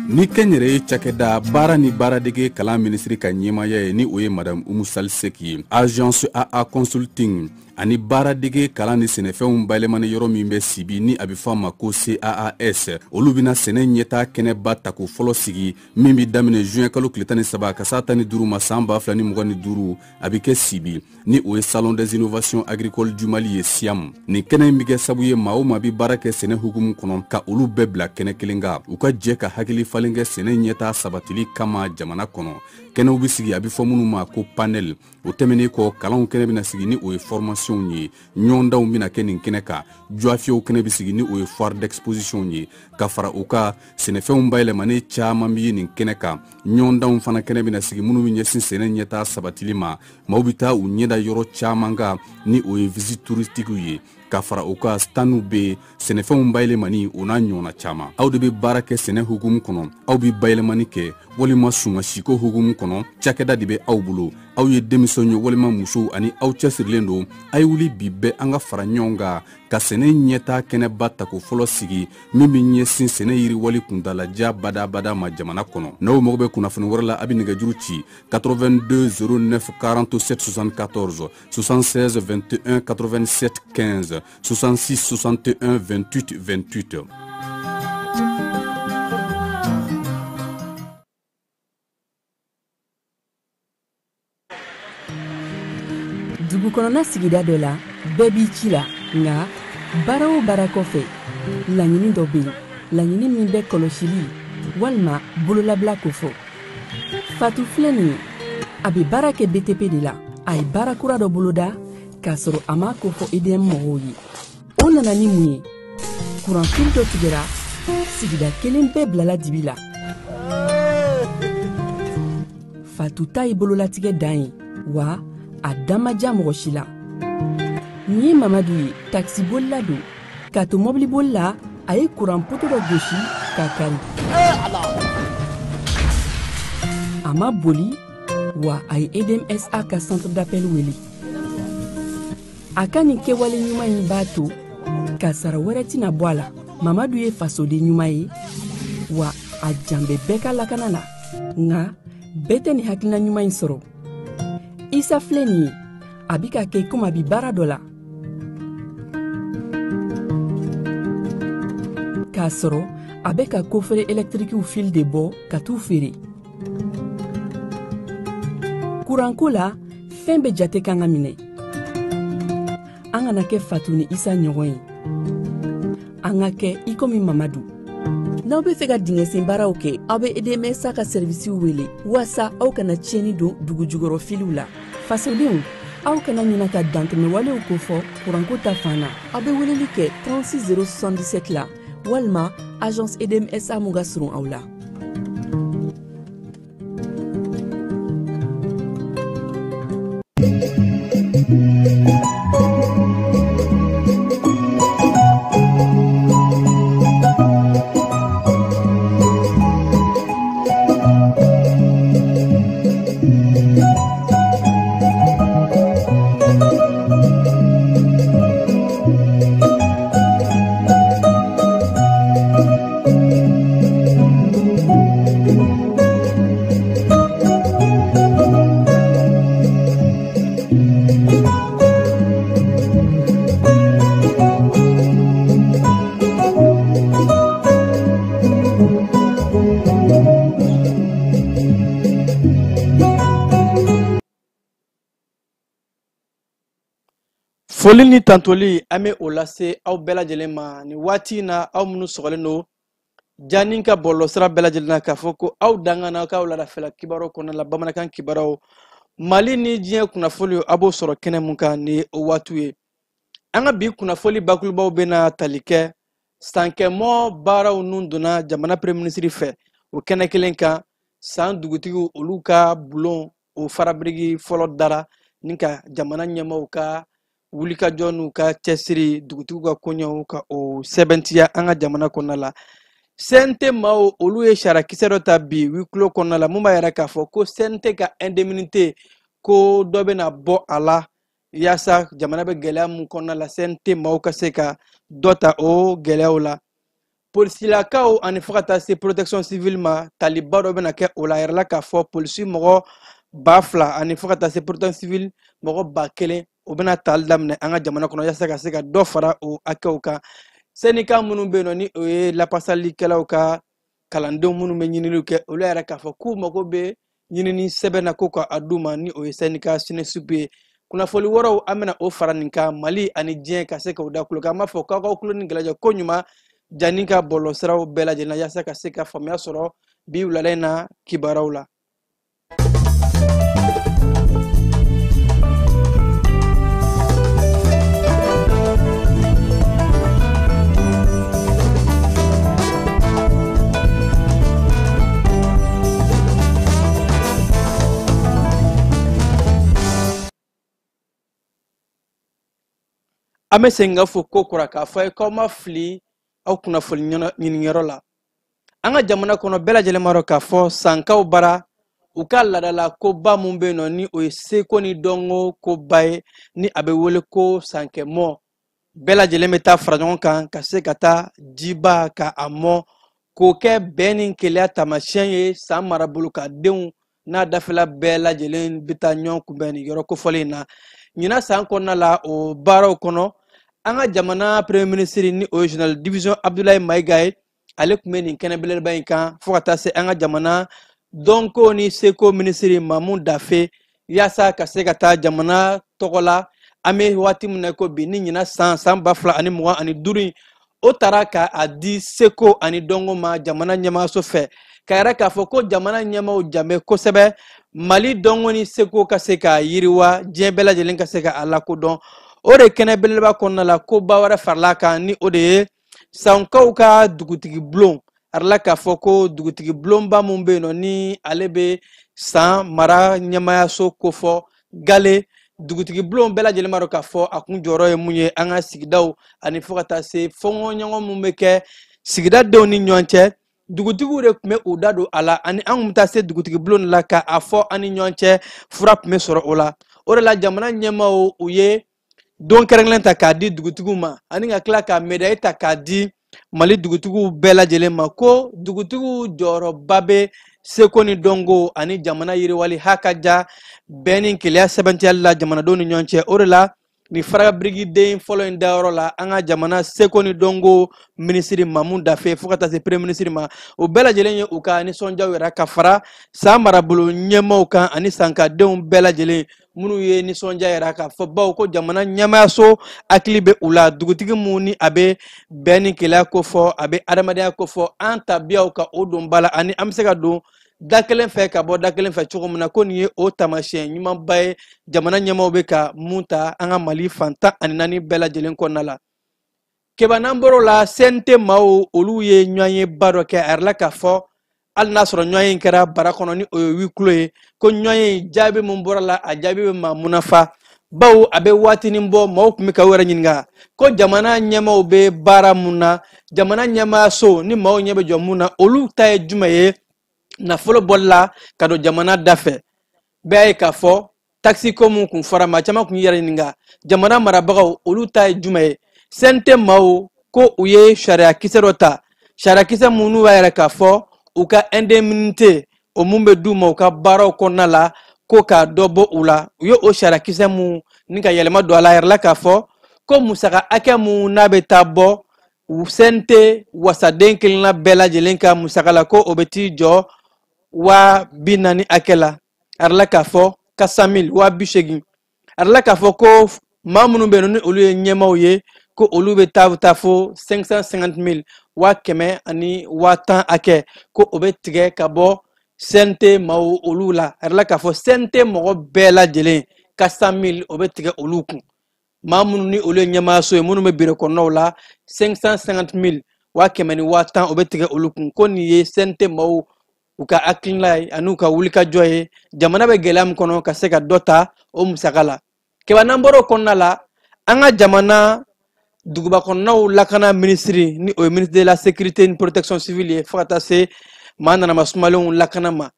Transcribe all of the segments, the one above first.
Ni kɛnyɛrɛye cakɛda baara ni baaradege kalan minisiri ka ɲɛmaaya ye, ni o ye Madame Umu Sali Seki ye, Agence AA Consulting ani baaradege kalan ni sɛnɛfɛnw bayɛlɛmani yɔrɔ min bɛ Sibi, ni a bɛ fɔ a ma ko CAAS, olu bɛna sɛnɛ ɲɛtaa kɛnɛba tako fɔlɔ sigi min bɛ daminɛ juin kalo tile 13 ka s'a 15 ma san 2025. A bɛ kɛ Sibi, ni o ye Salon des innovations agricoles du Mali ye, SIAM. Nin kɛnɛ in bɛ kɛ sabu ye, maa o maa bɛ baara kɛ sɛnɛ hukumu kɔnɔ, ka olu bɛɛ bila kɛnɛ kelen kan, u ka jɛ ka hakili falen kɛ sɛnɛ ɲɛtaa sabatili kama jamana kɔnɔ. Kɛnɛw bɛ sigi, a bɛ fɔ minnu ma ko panel. O tɛmɛnen kɔ, kalanw kɛnɛ bɛna sigi, ni o ye formation ye. Ɲɔgɔndanw bɛna kɛ nin kɛnɛ kan. Joafiyew kɛnɛ bɛ sigi, ni o ye foire d'exposition ye. Ka fara o kan, sɛnɛfɛnw bayɛlɛmani caman bɛ ye nin kɛnɛ kan. Ɲɔgɔndanw fana kɛnɛ bɛna sigi minnu bɛ ɲɛsin sɛnɛ ɲɛtaa sabatili ma. Maaw bɛ taa u ɲɛda yɔrɔ caman kan, ni o ye visite touristique ye. Ka fara o kan, standw bɛ yen, sɛnɛfɛnw bayɛlɛmani, o n'a ɲɔgɔnna caman. Aw de bɛ baara kɛ sɛnɛ hukumu kɔnɔ, aw bɛ bayɛlɛmani kɛ walima sumasiko hukumu kɔnɔ, cakɛda de bɛ aw bolo, aw ye denmisɛnw ye walima musow, ani aw cɛsirilen don, a ye wuli bi bɛɛ, an ka fara ɲɔgɔn kan ka sɛnɛ ɲɛtaa kɛnɛba tako fɔlɔ sigi min bɛ ɲɛsin sɛnɛ yiriwali kuntalaja badabada ma jamana kɔnɔ. N'aw mago bɛ kunnafoni wɛrɛ la, a bɛ nɛgɛjuru ci 82 09 47 74, 76 21 87 15, 66 61 28 28. Dugu kɔnɔna sigida dɔ la, bɛɛ b'i ci la, nka baara o baara kɔfɛ, laɲini dɔ bɛ yen, laɲini min bɛ kɔlɔsili walima bololabila kofɔ. Fatu filɛ nin ye, a bɛ baara kɛ BTP de la. A ye baara kura dɔ boloda k'a sɔrɔ a m'a kofɔ EDM mɔgɔw ye. O nana ni mun ye? Kuranfili dɔ tigɛra, sigida kelen bɛɛ bilala dibi la. Fatu ta ye bololatigɛ dan ye, wa a da ma diya mɔgɔ si la. Nin ye Mamadu ye, takisibolila don. K'a to mɔbiliboli la, a ye kuran poto dɔ gosi k'a kari. A ma boli, wa a ye EDMSA ka centre d'appel wele. A ka nin kɛwale ɲuman in b'a to kasara wɛrɛ tɛna bɔ a la. Mamadu ye fasoden ɲuman ye, wa a jan bɛ bɛɛ ka lakana la, nka bɛɛ tɛ nin hakilina ɲuman in sɔrɔ. Isa filɛ nin ye, a bɛ ka kɛ komi a bɛ baara dɔ la, k'a sɔrɔ a bɛ ka kofere ɛlɛtirikiw fil de bɔ ka t'u feere. Kuranko la, fɛn bɛɛ jate kan ka minɛ. An kana kɛ Fatu ni Isa ɲɔgɔn ye, an ka kɛ i komi Mamadu. N'aw bɛ fɛ ka dingɛsen baaraw kɛ, aw bɛ EDMSA ka sɛrivisiw wele waasa aw kana tiɲɛni don dugu jukɔrɔ filiw la. Fasodenw, aw kana ɲina ka dantɛmɛwalew kofɔ kuranko ta fan na. Aw bɛ weleli kɛ 36 077 la walima agence EDMSA mun ka surun aw la. Foli ni tantoli, an bɛ o lase aw bɛɛ lajɛlen ma nin waati in na, aw minnu sɔgɔlen don Jani ka bɔlɔlɔsira bɛɛ lajɛlen na, k'a fɔ ko aw dangana k'aw ladafɛla kibaruw kɔnɔna la, bamanankan kibaruw, Mali ni diɲɛ kunnafoni, a b'o sɔrɔ kɛnɛ mun kan ni o waatiw ye. An ka bi kunnafoli bakurubaw bɛna tali kɛ sankɛmɔ baaraw nun donna jamana premier ministre fɛ o kɛnɛ kelen kan, san dugutigiw olu ka bulon o farabiriki fɔlɔ dara, ni ka jamana ɲɛmaaw ka wulikajɔ n'u ka cɛsiri dugutigiw ka koɲɛw ka o sɛbɛntiya an ka jamana kɔnɔna la. CNT maaw olu ye sariyakisɛ dɔ ta bi huis clos kɔnɔna la, mun b'a yira k'a fɔ ko CNT ka indemnité ko dɔ bɛna bɔ a la yaasa jamana bɛ gɛlɛya mun kɔnɔna la, CNT maaw ka se ka dɔ ta o gɛlɛyaw la. Polisilakaw ani fo ka taa se protection civile ma, taliba dɔ bɛna kɛ o la. A yirala k'a fɔ polisi mɔgɔ 2000 ani fo ka taa se protection civile mɔgɔ 1000, o bɛna tali daminɛ an ka jamana kɔnɔ yaasa ka se ka dɔ fara o hakɛw kan. Syndicat minnu bɛ yen nɔ, ni o ye lapasalikɛlaw ka kalandenw minnu bɛ ɲininiw kɛ, olu yɛrɛ k'a fɔ k'u mago bɛ ɲinini sɛbɛn na ko ka a d'u ma, ni o ye syndicat SYNESUP ye. Kunnafoli wɛrɛw an bɛna o fara nin kan Mali ani diɲɛ ka se k'o da kulo kan. An b'a fɔ k'aw k'aw tulo ni gɛlɛya ko ɲuman Jani ka bɔlɔlɔsiraw bɛɛ lajɛlen na yaasa ka se ka faamuya sɔrɔ bi wulada in na kibaruyaw la. An bɛ segin ka fɔ ko kura k'a fɔ a ye k'aw ma fili aw kunnafoni ɲiniyɔrɔ la. An ka jamana kɔnɔ, bɛɛ lajɛlen b'a dɔn k'a fɔ sankaw bara u ka laadala koba mun bɛ yen nɔ, ni o ye seko ni dɔnko koba ye, ni a bɛ wele ko sankɛmɔ, bɛɛ lajɛlen bɛ taa fara ɲɔgɔn kan ka se ka taa jiba ka a mɔ k'o kɛ bɛn ni kelenya taamasiyɛn ye. San marabolo ka denw n'a dafɛla bɛɛ lajɛlen bɛ taa ɲɔgɔn kunbɛn nin yɔrɔ kofɔlen in na. Ɲinan san kɔnɔna la, o baaraw kɔnɔ, an ka jamana premier ministre, ni o ye général division Abdoulaye Maïga ye, ale tun bɛ nin kɛnɛ belebeleba in kan, fo ka taa se an ka jamana dɔnko ni seko minisiri Mamu Dafe, yaasa ka se ka taa jamana tɔgɔ la. An bɛ waati min na ko bi, ni ɲinan san 2025 in, o taara ka a di seko ani dɔnko ma jamana ɲɛmaayaso fɛ, ka yɛrɛ k'a fɔ ko jamana ɲɛmaaw janbɛ kosɛbɛ Mali dɔnko ni seko ka se ka yiriwa, diɲɛ bɛɛ lajɛlen ka se ka a lakodɔn. O de kɛnɛ belebeleba kɔnɔna la, ko ba wɛrɛ farala kan, ni o de ye sankaw ka dugutigi bulon. A yirala k'a fɔ ko dugutigi bulonba mun bɛ yen nɔ, ni ale bɛ san mara ɲɛmaayaso kofɔ gale, dugutigi bulon bɛɛ lajɛlen b'a dɔn k'a fɔ a kun jɔyɔrɔ ye mun ye an ka sigidaw ani fo ka taa se fɔɲɔgɔnkɔ mun bɛ kɛ sigidadenw ni ɲɔgɔn cɛ. Dugutigiw de tun bɛ u da don a la, ani an tun bɛ taa se dugutigi bulon la ka a fɔ an ni ɲɔgɔn cɛ, fura tun bɛ sɔrɔ o la. O de la jamana ɲɛmaaw u ye don kɛrɛnkɛrɛnnen ta k'a di dugutigiw ma, ani ka tila ka médaille ta k'a di Mali dugutigiw bɛɛ lajɛlen ma, ko dugutigiw jɔyɔrɔba bɛ seko ni dɔnko ani jamana yiriwali hakaja bɛn ni kelenya sɛbɛntiyali la jamanadenw ni ɲɔgɔn cɛ. O de la ni faraka birikiden fɔlɔ in dayɔrɔ la, an ka jamana seko ni dɔnko minisiri Mamu Dafe fo ka taa se premier ministre ma, o bɛɛ lajɛlen ye u ka nisɔndiyaw yira ka fara san marabolo ɲɛmaaw kan ani sankadenw bɛɛ lajɛlen minnu ye nisɔndiya yira k'a fɔ bawo ko jamana ɲɛmaayaso hakili bɛ u la. Dugutigi mun ni a bɛ bɛn ni kelenya kofɔ, a bɛ adamadenya kofɔ, an tabiyaw ka o don ba la, ani an bɛ se ka don da kelen fɛ ka bɔ da kelen fɛ cogo min na, ko nin ye o taamasiyɛn ɲumanba ye jamana ɲɛmaaw bɛ ka mun ta an ka Mali fan 14 bɛɛ lajɛlen kɔnɔna la. Keba, n'an bɔr'o la, CNT maaw olu ye ɲɔgɔnyeba dɔ kɛ. A yirala k'a fɔ hali n'a sɔrɔ ɲɔgɔnye in kɛra bara kɔnɔ, ni o ye huis clos ye, ko ɲɔgɔnye in jaabi mun bɔra la, a jaabi bɛ maa munafa, bawo a bɛ waatinin bɔ maaw tun bɛ ka u yɛrɛ ɲininka ko jamana ɲɛmaaw bɛ baara mun na, jamana ɲɛmaayaso ni maaw ɲɛ bɛ jɔ mun na, olu ta ye jumɛn ye nafolo bɔli la ka don jamana da fɛ. Bɛɛ ye k'a fɔ takisi ko mun kun fɔra, maa caman kun y'i yɛrɛ ɲininka jamana marabagaw olu ta ye jumɛn ye. CNT maaw ko u ye sariya kisɛ dɔ ta, sariya kisɛ mun n'u b'a yɛrɛ k'a fɔ u ka indemnité o mun bɛ d'u ma u ka baaraw kɔnɔna la, ko k'a dɔ bɔ u la. U ye o sariya kisɛ mun ni ka yɛlɛma don a la, a yɛrɛ la k'a fɔ ko musaka hakɛ mun n'a bɛ taa bɔ CNT wasaden kelenna bɛɛ lajɛlen ka musaka la, ko o bɛ t'i jɔ 40 000 hakɛ la. A yɛrɛ la k'a fɔ 400 000, 80 000. A yɛrɛ la k'a fɔ ko maa minnu bɛ yen ni olu ye ɲɛmaaw ye, ko olu bɛ taa fo 550 000, 110 000 hakɛ, ko o bɛ tigɛ ka bɔ CNT maaw olu la. A yɛrɛ la k'a fɔ CNT mɔgɔ bɛɛ lajɛlen 400 000 o bɛ tigɛ olu kun. Maa minnu ni olu ye ɲɛmaayaso ye, minnu bɛ biro kɔnɔnaw la, 550 000, 110 000, o bɛ tigɛ olu kun. Ko nin ye CNT maaw u ka hakilina ye ani u ka wulikajɔ ye jamana bɛ gɛlɛya min kɔnɔ, ka se ka dɔ ta o musaka la. Keba, n'an bɔra o kɔnɔna la, an ka jamana Duguba kɔnɔnaw lakana minisiri, ni o ye ministre de la sécurité ni protection civile ye, fo ka taa se maa nanama sumalenw lakana ma,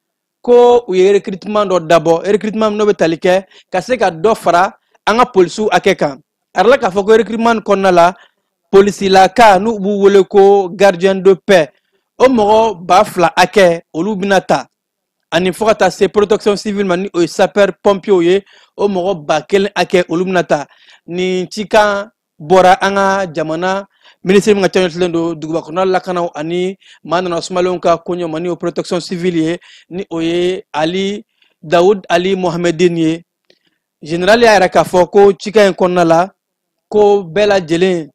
ko u ye recrutement dɔ dabɔ, recrutement n'o bɛ tali kɛ ka se ka dɔ fara an ka polisiw hakɛ kan. A yɛrɛ la k'a fɔ ko recrutement kɔnɔna la, polisilaka n'u b'u wele ko gardien de paix, o mɔgɔ 2000 hakɛ olu bɛna ta, ani fo ka taa se protection civile ma, ni o ye sapeur pompier ye, o mɔgɔ 1000 hakɛ olu bɛna ta. Nin cikan bɔra an ka jamana minisiri min ka cɛɲɛtilen don duguba kɔnɔna lakanaw ani maa nana sumalenw ka koɲɛ ma, ni o protection civile ye, ni o ye Ali Dawud Ali Mohamedine ye. Général y'a yira k'a fɔ ko cikan in kɔnɔna la, ko bɛɛ lajɛlen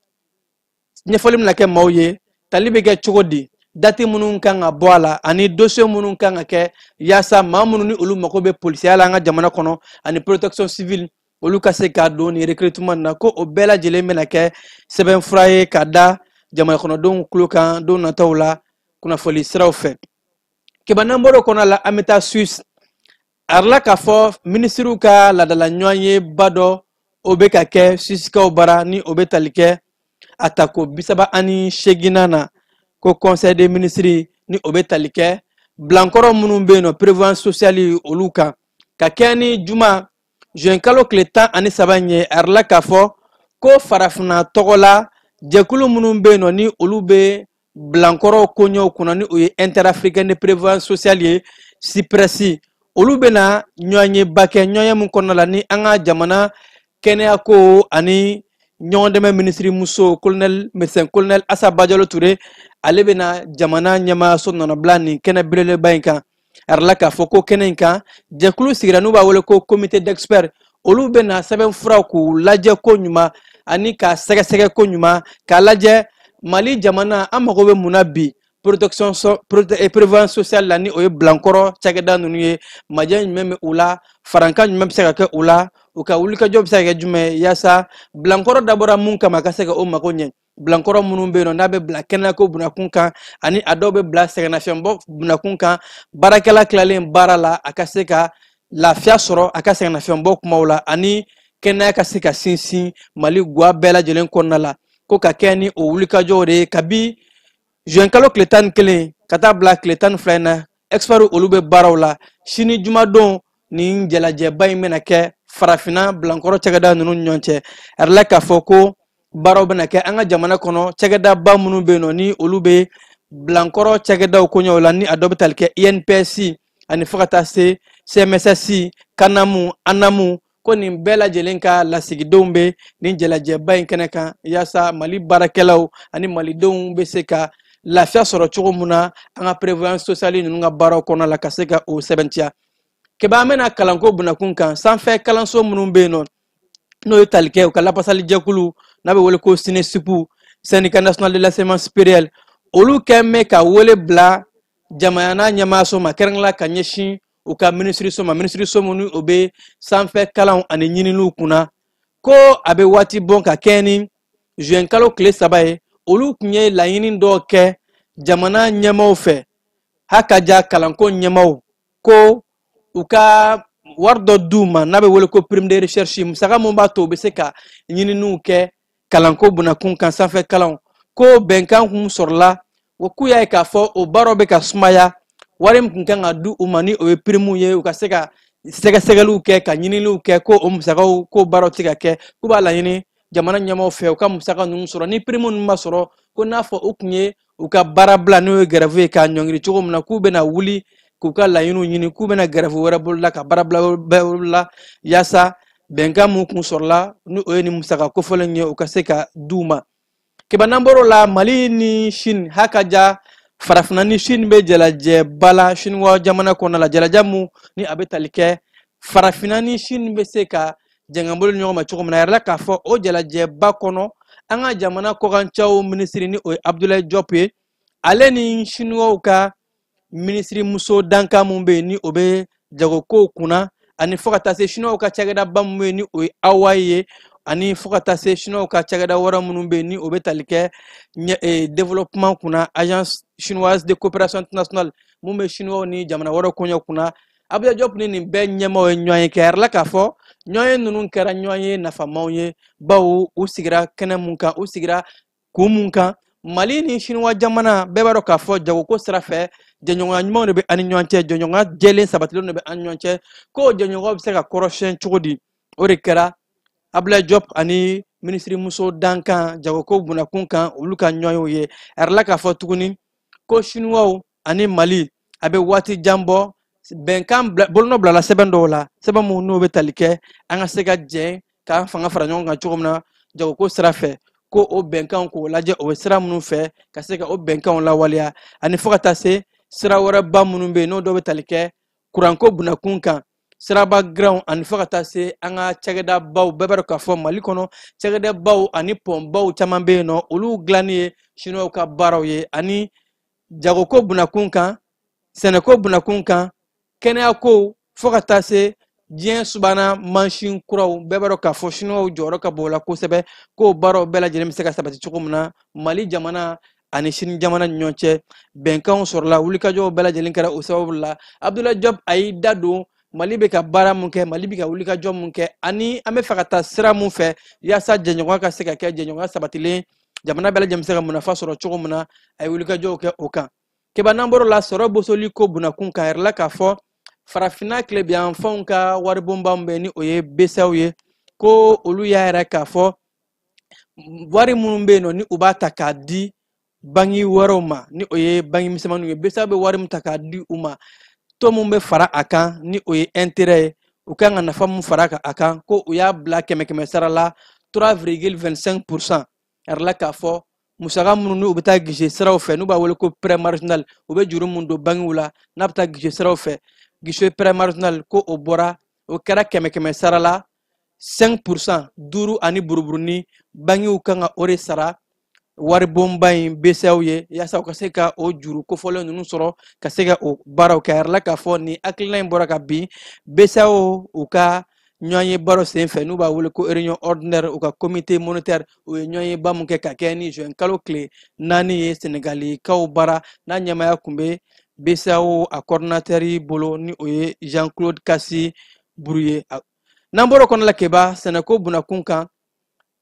ɲɛfɔli bɛna kɛ maaw ye, tali bɛ kɛ cogo di, date minnu kan ka bɔ a la ani dossier minnu kan ka kɛ yaasa maa minnu ni olu mago bɛ polisiya la an ka jamana kɔnɔ ani protection civile, olu ka se k'a don nin recrutement na, ko o bɛɛ lajɛlen bɛna kɛ sɛbɛnfura ye ka da jamana kɔnɔdenw tulo kan don nataw la kunnafoni siraw fɛ. Keba, n'an bɔr'o kɔnɔ la, an bɛ taa Suisse. A yirala k'a fɔ minisiriw ka laadala ɲɔgɔnyeba dɔ o bɛ ka kɛ Suissekaw bara, ni o bɛ tali kɛ a tako 38nan na, ko conseil des ministres, ni o bɛ tali kɛ bilankɔrɔ minnu bɛ yen nɔ prévoyance sociale olu kan, ka kɛ ni juma juin kalo tile 13 in ye. A yirala k'a fɔ ko farafinna tɔgɔ la jɛkulu minnu bɛ yen nɔ ni olu bɛ bilankɔrɔw koɲɛw kunna, ni o ye interafricaine de prévoyance sociale ye, CIPRES, olu bɛna ɲɔgɔnyeba kɛ, ɲɔgɔnye min kɔnɔna la ni an ka jamana kɛnɛyako ani ɲɔgɔndɛmɛ minisiri muso colonel médecin colonel Asa Badialo Touré, ale bɛna jamana ɲɛmaayaso nɔnɔbila nin kɛnɛ belebeleba in kan. A yirala k'a fɔ ko kɛnɛ in kan, jɛkulu sigira n'u b'a wele ko comité d'experts, olu bɛna sɛbɛnfuraw k'u lajɛ ko ɲuman ani k'a sɛgɛsɛgɛ ko ɲuman, k'a lajɛ Mali jamana an mago bɛ mun na bi protection prévoyance sociale la, ni o ye bilankɔrɔ cakɛda ninnu ye, majɛ jumɛn bɛ u la, farankan jumɛn bɛ se ka kɛ u la, u ka wulikajɔ bɛ se ka kɛ jumɛn ye yaasa bilankɔrɔ dabɔra mun kama ka se ka o mago ɲɛ. Bilankɔrɔ minnu bɛ yen nɔ n'a bɛ bila kɛnɛyako bunakun kan ani a dɔw bɛ bila sɛgɛnnafiɲɛbɔ bunakun kan, baarakɛla tilalen baara la a ka se ka lafiya sɔrɔ a ka sɛgɛnnafiɲɛbɔ kumaw la, ani kɛnɛya ka se ka sinsin Mali guwa bɛɛ lajɛlen kɔnɔna la, ko ka kɛ ni o wulikajɔw de ye kabi juin kalo tile 11 ka taa bila tile 12 in na. Experts olu bɛ baaraw la. Sini jumadon nin jalajɛba in bɛna kɛ farafinna bilankɔrɔ cakɛda ninnu ni ɲɔgɔn cɛ. A yirala k'a fɔ ko baaraw bɛna kɛ an ka jamana kɔnɔ cakɛdaba minnu bɛ yen nɔ ni olu bɛ bilankɔrɔ cakɛdaw koɲɛw la, ni a dɔ bɛ tali kɛ INPS ani fo ka taa se CMSS, CANAMU, ANAMU, ko nin bɛɛ lajɛlen ka lasigidenw bɛ nin jalajɛba in kɛnɛ kan yaasa Mali baarakɛlaw ani malidenw bɛ se ka lafiya sɔrɔ cogo min na an ka prévoyance sociale ninnu ka baaraw kɔnɔna la, ka se ka o sɛbɛntiya. Keba, an bɛna kalanko bunakun kan. Sanfɛ kalanso minnu bɛ yen nɔ n'o ye tali kɛ u ka lapasali jɛkulu n'a bɛ wele ko SYNESUP, syndicat national de l'enseignement supérieur, olu kɛn bɛ ka wele bila jamana ɲɛmaayaso ma, kɛrɛnkɛrɛnnenya ka ɲɛsin u ka minisiriso ma, minisiriso minnu o bɛ sanfɛ kalanw ani ɲininiw kunna, ko a bɛ waati bɔ ka kɛ ni juin kalo tile 3 ye. Olu tun ye laɲini dɔw kɛ jamana ɲɛmaaw fɛ, hakaja kalanko ɲɛmaaw, ko u ka wari dɔ d'u ma n'a bɛ wele ko prime de recherche, musaka mun b'a to u bɛ se ka ɲininiw kɛ kalanko bunakun kan sanfɛ kalanw. Ko bɛnkan kun sɔrɔla, o k'u y'a ye k'a fɔ o baaraw bɛ ka sumaya, wari min kun kan ka di u ma ni o ye prime ye, u ka se ka sɛgɛsɛgɛliw kɛ ka ɲininiw kɛ, ko o musakaw ko baaraw tɛ ka kɛ, k'u b'a laɲini jamana ɲɛmaaw fɛ u ka musaka ninnu sɔrɔ. Ni prime ninnu ma sɔrɔ, ko n'a fɔ u kun ye u ka baara bila n'o ye grève ye k'a ɲɔngiri cogo min na, k'u bɛna wuli k'u ka laɲiniw ɲini, k'u bɛna grève wɛrɛ boloda ka baara bila boloda yaasa bɛnkan mun kun sɔrɔla ni o ye nin musaka kofɔlen ye, u ka se ka d'u ma. Keba, n'an bɔr'o la, Mali ni Chine, hakaja farafinna ni Chine bɛ jalajɛba la Chinois jamana kɔnɔna la, jalajɛ mun ni a bɛ tali kɛ farafinna ni Chine bɛ se ka jɛngɛnbolo ɲɔgɔn ma cogo min na. A yirala k'a fɔ o jalajɛba kɔnɔ, an ka jamana kɔkancaw minisiri ni o ye Abdoulaye Diop ye, ale ni Chinois ka minisiri muso dankan mun bɛ yen ni o bɛ jagokow kunna, ani fo ka taa se Chinois ka cakɛdaba mun bɛ yen ni o ye Huawei ye, ani fo ka taa se Chinois ka cakɛda wɛrɛ minnu bɛ yen ni o bɛ tali kɛ développement kunna, agence chinoise de coopération internationale mun bɛ Chinois ni jamana wɛrɛw koɲɛ kunna. Abdoulaye Diop ni nin bɛɛ ɲɛmaaw ye ɲɔgɔn ye kɛ. A yirala k'a fɔ Ɲɔgɔnye ninnu kɛra ɲɔgɔnye nafamaw ye, bawo u sigira kɛnɛ mun kan, u sigira kun mun kan. Mali ni Siniwa jamana, bɛɛ b'a dɔn k'a fɔ jagoko sira fɛ, jɛɲɔgɔnya ɲumanw de bɛ an ni ɲɔgɔn cɛ, jɛɲɔgɔnya jɛlen sabatilenw de bɛ an ni ɲɔgɔn cɛ. Ko jɛɲɔgɔnw bɛ se ka kɔrɔsiyɛn cogo di? O de kɛra Abdoulaye Diop ani minisirimuso dankan jagoko bunakun kan, olu ka ɲɔgɔnyew ye. A yɛrɛ la k'a fɔ tuguni ko Siniwaw ani Mali a bɛ waati jan bɔ, bɛnkan bolonɔ bilala sɛbɛn dɔw la, sɛbɛn minnu n'o bɛ tali kɛ an ka se ka jɛ k'an fanga fara ɲɔgɔn kan cogo min na jagoko sira fɛ, ko o bɛnkanw k'o lajɛ o bɛ sira minnu fɛ ka se ka o bɛnkanw lawaleya, ani fo ka taa se sira wɛrɛ ba minnu bɛ yen n'o dɔw bɛ tali kɛ kuranko bunakun kan, siraba giranw, ani fo ka taa se an ka cakɛdabaw. Bɛɛ b'a dɔn k'a fɔ Mali kɔnɔ cakɛdabaw ani pɔnbaw caman bɛ yen nɔ, olu dilanni ye Siniwaw ka baaraw ye, ani jagoko bunakun kan, sɛnɛko bunakun kan, kɛnɛyako, fo ka taa se diɲɛ subahana mansin kuraw. Bɛɛ b'a dɔn k'a fɔ Siniwaw jɔyɔrɔ ka bon o la kosɛbɛ, k'o baaraw bɛɛ lajɛlen bɛ se ka sabati cogo min na Mali jamana ani Sini jamana ni ɲɔgɔn cɛ. Bɛnkanw sɔrɔla, wulikajɔw bɛɛ lajɛlen kɛra o sababu la. Abdoulaye Diop a y'i da don Mali bɛ ka baara mun kɛ, Mali bɛ ka wulikajɔ mun kɛ, ani an bɛ fɛ ka taa sira mun fɛ yaasa jɛɲɔgɔnya ka se ka kɛ jɛɲɔgɔnya sabatilen, jamana bɛɛ lajɛlen bɛ se ka nafa sɔrɔ cogo min na. A ye wulikajɔw kɛ o kan. Keba, n'an bɔr'o la, sɔrɔ bosoli ko bunakun kan, a yɛrɛ la k'a fɔ farafinna tilebiyanfanw ka waribonba min bɛ ni o ye BCEAO ye, ko olu y'a yɛrɛ k'a fɔ wari minnu bɛ yen nɔ ni u b'a ta k'a di banki wɛrɛw ma, ni o ye banki misɛnmaninw ye, BCEAO bɛ wari min ta k'a di u ma, taux mun bɛ fara a kan ni o ye intérêt ye, u kan ka nafa mun fara a kan, ko u y'a bila kɛmɛ kɛmɛ sara la 3,25%. A yɛrɛ la k'a fɔ musaka minnu n'u bɛ taa guichet siraw fɛ, n'u b'a wele ko prêt marginal, u bɛ juru mun don bankiw la n'a bɛ taa guichet siraw fɛ, guichet prêt marginal, ko o bɔra, o kɛra kɛmɛ kɛmɛ sara la 5%, duuru ani buruburuni. Bankiw kan ka o de sara waribonba in BCEAO ye yaasa u ka se ka o juru kofɔlen ninnu sɔrɔ ka se ka o baaraw kɛ. A yɛrɛ la k'a fɔ nin hakilina in bɔra ka bin BCEAO u ka ɲɔgɔnye baaraw sen fɛ, n'u b'a wele ko réunion ordinaire, u ka comité monétaire, u ye ɲɔgɔnyeba mun kɛ ka kɛ ni juin kalo tile 4 ye Senegalikaw bara, n'a ɲɛmaaya tun bɛ BCEAO a coordinateur bolo, ni o ye Jean-Claude Kassi Brou ye. N'an bɔra o kɔnɔ la, Keba, sɛnɛko bunakun kan,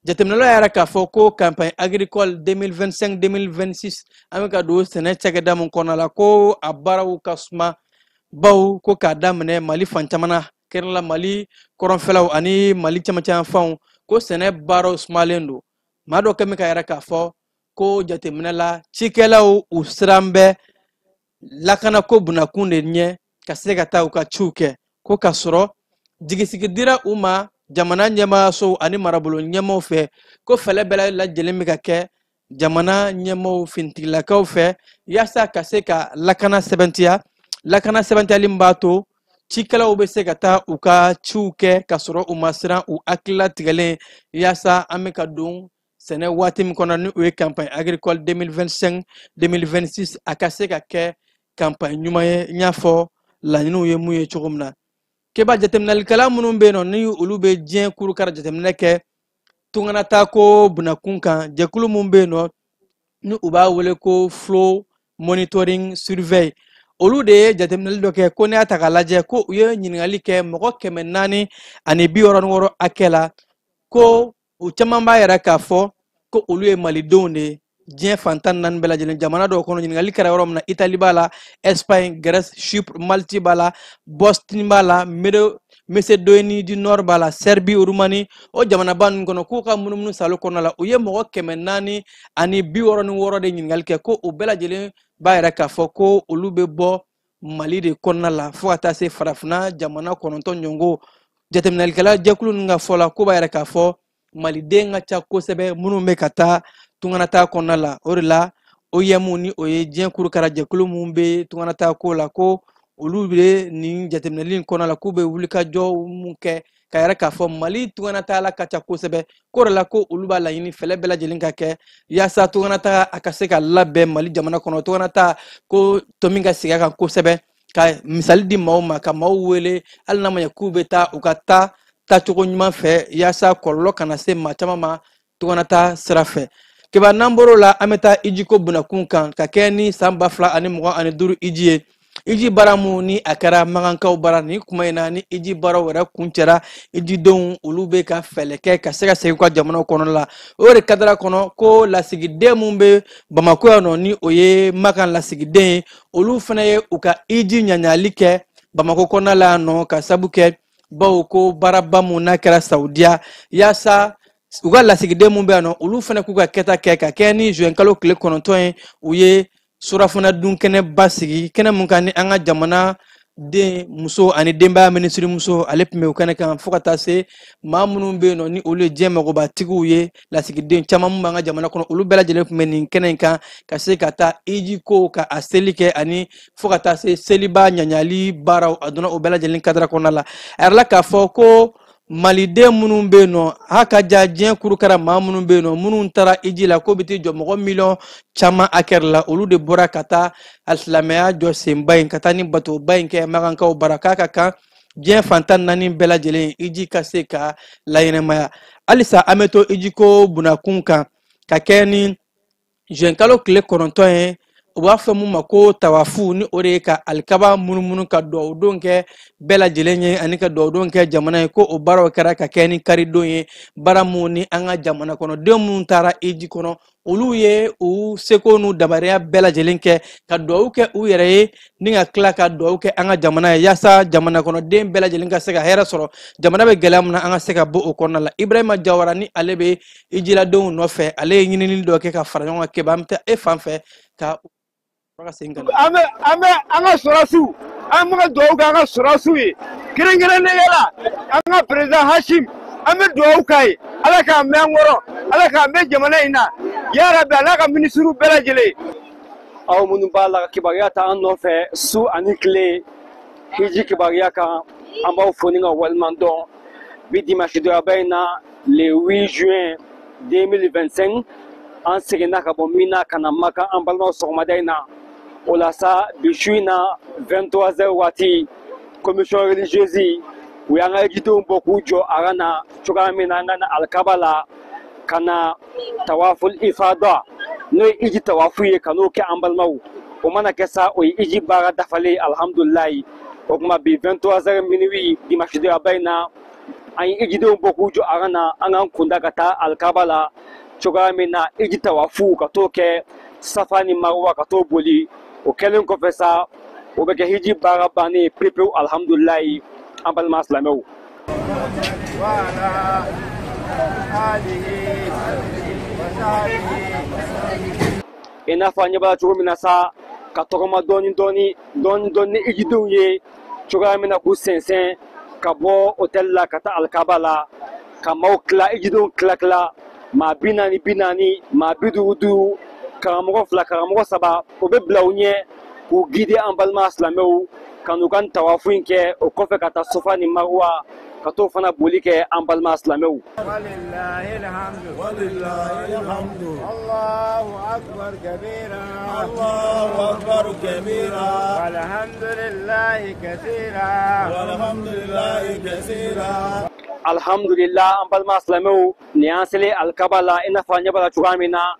jateminɛlaw y'a yira k'a fɔ ko campagne agricole 2025-2026, an bɛ ka don sɛnɛ cakɛda mun kɔnɔ la, ko a baaraw ka suma, bawo ko k'a daminɛ Mali fan caman na, kɛrɛnkɛrɛnnenya la Mali kɔrɔnfɛlaw ani Mali camancɛ fanw, ko sɛnɛ baaraw sumalen don. Maa dɔ kɛlen bɛ k'a yira k'a fɔ ko jateminɛ la, cikɛlaw u siran bɛ lakanako bunakun de ɲɛ ka se ka taa u ka ciw kɛ, ko k'a sɔrɔ jigisigi dira u ma jamana ɲɛmaayasow ani marabolo ɲɛmaaw fɛ, ko fɛɛrɛ bɛɛ lajɛlen bɛ ka kɛ jamana ɲɛmaaw finitigilakaw fɛ yaasa ka se ka lakana sɛbɛntiya, lakana sɛbɛntiyali min b'a to cikɛlaw bɛ se ka taa u ka ciw kɛ ka sɔrɔ u ma siran, u hakilila tigɛlen, yaasa an bɛ ka don sɛnɛ waati min kɔnɔ, ni o ye campagne agricole 2025-2026, a ka se ka kɛ campagne ɲuman ye, n y'a fɔ laɲiniw ye mun ye cogo min na. Keba, jateminɛlikɛla minnu bɛ yen nɔ ni olu bɛ diɲɛ kurukara jateminɛ kɛ tunganataako bunakun kan, jɛkulu min bɛ yen nɔ ni u b'a wele ko Flow Monitoring Survey, olu de ye jateminɛli dɔ kɛ, ko n'i y'a ta k'a lajɛ, ko u ye ɲininkali kɛ mɔgɔ 466 hakɛ la, ko u caman b'a yɛrɛ k'a fɔ ko olu ye malidenw de ye diɲɛ fan 14 bɛɛ lajɛlen jamana dɔw kɔnɔ. Ɲininkali kɛra yɔrɔ min na, Italie b'a la, Espagne, Grèce, Chypre, Malte b'a la, Bosnie b'a la, Macédoine du Nord b'a la, Serbie, Roumanie, o jamanaba ninnu kɔnɔ, k'u ka munumunu salo kɔnɔna la, u ye mɔgɔ 466 de ɲininkali kɛ, ko u bɛɛ lajɛlen b'a yɛrɛ k'a fɔ ko olu bɛ bɔ Mali de kɔnɔna la, fo ka taa se farafinna jamana 9 ɲɔgɔn. Jateminɛlikɛla jɛkulu ninnu ka fɔ la, ko b'a yɛrɛ k'a fɔ maliden ka ca kosɛbɛ minnu bɛ ka taa tunganata kɔnɔna la. O de la OIM, ni o ye diɲɛ kurukara jɛkulu mun bɛ tunganata ko la, ko olu bɛ nin jateminɛli in kɔnɔna la, k'u bɛ wulikajɔ mun kɛ ka yɛrɛ k'a fɔ Mali tunganata ka ca kosɛbɛ, k'o de la ko olu b'a laɲini fɛlɛ bɛɛ lajɛlen ka kɛ yaasa tunganata a ka se ka labɛn Mali jamana kɔnɔ, tunganata ko tomi ka sigi a kan kosɛbɛ, ka misali di maaw ma, ka maaw wele, hali n'a ma ɲɛ k'u bɛ taa, u ka taa taacogo ɲuman fɛ yaasa kɔlɔlɔ kana se maa caman ma tunganata sira fɛ. Keba, n'an bɔr'o la, an bɛ taa ijiko bunakun kan ka kɛ ni san 2025 iji ye. Iji baara mun ni a kɛra magankaw baara ni kuma in na, ni iji baaraw yɛrɛ kuncɛra, ijidenw olu bɛ ka fɛɛrɛ kɛ ka se ka segin u ka jamanaw kɔnɔ la. O de kadara kɔnɔ ko lasigiden mun bɛ Bamakɔ yan nɔ, ni o ye Makan lasigiden ye, olu fana ye u ka iji ɲaɲali kɛ Bamakɔ kɔnɔna la yan nɔ, ka sabu kɛ bawo ko baaraba mun n'a kɛra Saudiya, yaasa u ka lasigiden mun bɛ yan nɔ, olu fana k'u ka kɛta kɛ ka kɛ ni juin kalo tile 9 ye. U ye surafana dun kɛnɛba sigi, kɛnɛ mun kan ni an ka jamana den muso ani denbaya minisiri muso ale tun bɛ o kɛnɛ kan, fo ka taa se maa minnu bɛ yen nɔ ni olu ye diɲɛ magobatigiw ye, lasigiden caman mun b'an ka jamana kɔnɔ, olu bɛɛ lajɛlen tun bɛ nin kɛnɛ in kan ka se ka taa iji ko ka a seli kɛ, ani fo ka taa se seliba ɲaɲali baaraw a donna o bɛɛ lajɛlen kadara kɔnɔna la. A yɛrɛ la k'a fɔ ko maliden minnu bɛ yen nɔ, a ka ja diɲɛ kurukara maa minnu bɛ yen nɔ, minnu taara iji la k'o bɛ t'i jɔ mɔgɔ miliyɔn caman hakɛ la, olu de bɔra ka taa alisilamɛya jɔ senba in, ka taa ni batoba in kɛ magankaw bara, k'a ka kan diɲɛ fantan naani bɛɛ lajɛlen iji ka se ka laɲɛnɛmaya. Halisa an bɛ to ijiko bunakun kan ka kɛ ni juin kalo tile 9 ye, u b'a fɔ mun ma ko tawafu, ni o de ye ka alikaba munumunu ka duwawu don kɛ bɛɛ lajɛlen ye, ani ka duwawu don kɛ jamana ye, ko o baaraw kɛra ka kɛ ni karidon ye. Baara mun ni an ka jamana kɔnɔden minnu taara iji kɔnɔ, olu ye u seko n'u dabariya bɛɛ lajɛlen kɛ ka duwawu kɛ u yɛrɛ ye, ni ka tila ka duwawu kɛ an ka jamana ye, yaasa jamana kɔnɔden bɛɛ lajɛlen ka se ka hɛrɛ sɔrɔ, jamana bɛ gɛlɛya min na an ka se ka bɔ o kɔnɔna la. Ibrahima Jawara ni ale bɛ ijiladenw nɔfɛ, ale ye ɲinini dɔ kɛ ka fara ɲɔgɔn kan. Keba, an bɛ taa e fan fɛ ka an bɛ an ka sɔrɔsiw, an bɛ ka duwawu kɛ an ka sɔrɔsiw ye, kɛrɛnkɛrɛnnenya la an ka président Hashim, an bɛ duwawu k'a ye, Ala k'a mɛn an kɔrɔ, Ala k'a mɛn jamana in na, yarabi, Ala ka minisiriw bɛɛ lajɛlen. Aw minnu b'a la ka kibaruya ta an nɔfɛ su ani tile hiji kibaruya kan, an b'aw fo ni ka waleɲuman dɔn. Bi dimanche dɔyaba in na, le 8 juin 2025, an seginna ka bɔ Mina ka na Maka an balimaw sɔgɔmada in na. O la sa, bi su in na 23 heures waati, commission religieuse u y'an ka hijidenw bɔ k'u jɔ a ka na cogoya min na an ka na alikaba la ka na tawaful ifada, n'o ye iji tawafu ye, ka n'o kɛ an balimaw. O mana kɛ sa, o ye iji baara dafalen, alihamudulilayi. O tuma bi 23 heures minuit dimanche dɔyaba in na, an ye hijidenw bɔ k'u jɔ a ka na an k'an kunda ka taa alikaba la cogoya min na iji tawafu ka t'o kɛ, safa ni marwa ka t'o boli. O kɛlen kɔfɛ sa, o bɛ kɛ hiji baara bannen pewu pewu, alihamudulilayi, an balima silamɛw. I n'a fɔ an ɲɛ b'a la cogo min na sa, ka tɔgɔma dɔɔni dɔɔni dɔɔni dɔɔni ni hijidenw ye cogoya min na k'u sɛnsɛn ka bɔ hôtel la ka taa alikaba la, ka maaw tila, hijidenw tila tila, maa 40 40, maa 50 50, karamɔgɔ 2, karamɔgɔ 3, o bɛ bila u ɲɛ k'u guider an balima silamɛw ka n'u ka tawafu in kɛ. O kɔfɛ ka taa sofa ni marwa ka t'o fana boli kɛ an balima silamɛw. Alhamdulillah, an balima silamɛw, nin y'an selen alikaba la. I n'a fɔ an ɲɛ b'a la cogoya min na,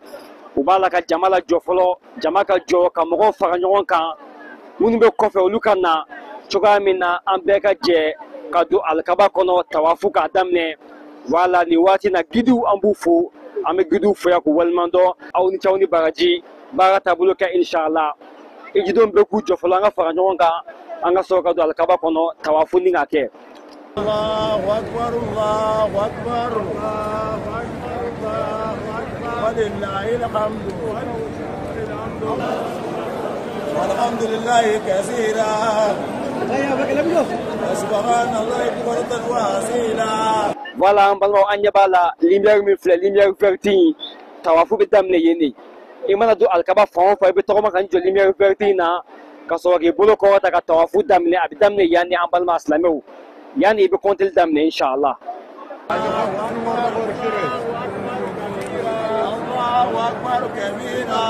u b'a la ka jama lajɔ fɔlɔ, jama ka jɔ ka mɔgɔw fara ɲɔgɔn kan, minnu bɛ kɔfɛ olu ka na cogoya min na an bɛɛ ka jɛ ka don alikaba kɔnɔ tawafu k'a daminɛ. Wala nin waati na gidiw an b'u fo, an bɛ gidiw fo yan k'u waleɲuman dɔn. Aw ni ce, aw ni baraji, baara taabolo kɛ inshallah. Hijidenw bɛɛ k'u jɔ fɔlɔ, an ka fara ɲɔgɔn kan, an ka sɔrɔ ka don alikaba kɔnɔ tawafu ni k'a kɛ. Allahu akbar, Allahu akbar, Allahu akbar, Allahu akbar, walillahil hamdu, walhamdulillahi kaseera, subhanallahi bukratan wa asila. Voilà, an balimaw, an ɲɛ b'a la lumière min filɛ, lumière verte in, tawafu bɛ daminɛ yen de. I mana don alikaba fan o fan, i bɛ tɔgɔma ka n jɔ lumière verte in na ka sɔrɔ k'i bolo kɔrɔta ka tawafu daminɛ. A bɛ daminɛ yan ni an balima silamɛw, yanni i bɛ kɔnteli daminɛ inshallah. Allahu akbar kabira,